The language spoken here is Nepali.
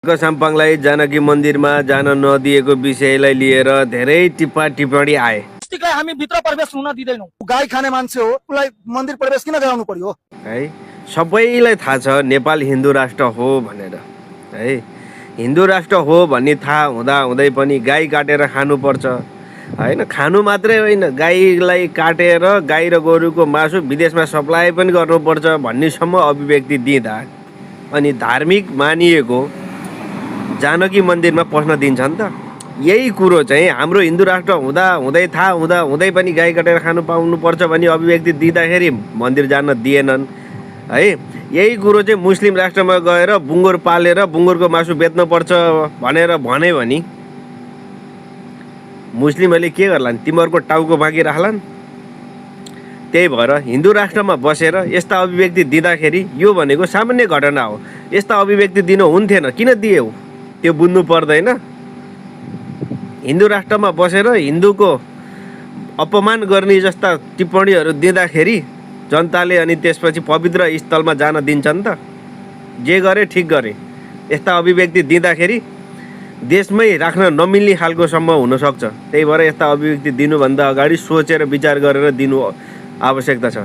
साम्पाङलाई जानकी मन्दिरमा जान नदिएको विषयलाई लिएर धेरै टिप्पणी आए। हामी भित्र प्रवेश हुन दिदैनौं। गाई खाने मान्छे हो, उलाई मन्दिर प्रवेश किन गराउनु पर्यो है? सबैलाई थाहा छ नेपाल हिन्दू राष्ट्र हो भनेर है। हिन्दू राष्ट्र हो भन्ने थाहा हुँदा हुँदै पनि गाई काटेर खानु पर्छ हैन। खानु मात्रै होइन, गाईलाई काटेर गाई र गोरुको मासु विदेशमा सप्लाई पनि गर्नुपर्छ भन्नेसम्म अभिव्यक्ति दिँदा अनि धार्मिक मानिएको जानकी मन्दिरमा पस्न दिन्छन् त? यही कुरो चाहिँ हाम्रो हिन्दू राष्ट्र हुँदा हुँदै थाहा हुँदा हुँदै पनि गाई काटेर खानु पाउनुपर्छ भन्ने अभिव्यक्ति दिँदाखेरि मन्दिर जान दिएनन् है। यही कुरो चाहिँ मुस्लिम राष्ट्रमा गएर बुङ्गुर पालेर बुङ्गुरको मासु बेच्नुपर्छ भनेर भने भने मुस्लिमहरूले के गर्लान्? तिमीहरूको टाउको बाँकी राख्लान्। त्यही भएर हिन्दू राष्ट्रमा बसेर यस्ता अभिव्यक्ति दिँदाखेरि यो भनेको सामान्य घटना हो। यस्ता अभिव्यक्ति दिनु हुन्थेन, किन दियौ त्यो बुझ्नु पर्दैन? हिन्दू राष्ट्रमा बसेर हिन्दूको अपमान गर्ने जस्ता टिप्पणीहरू दिँदाखेरि जनताले अनि त्यसपछि पवित्र स्थलमा जान दिन्छन् त? जे गरे ठिक गरे। यस्ता अभिव्यक्ति दिँदाखेरि देशमै राख्न नमिल्ने खालको सम्म हुनसक्छ। त्यही भएर यस्ता अभिव्यक्ति दिनुभन्दा अगाडि सोचेर विचार गरेर दिनु आवश्यकता छ।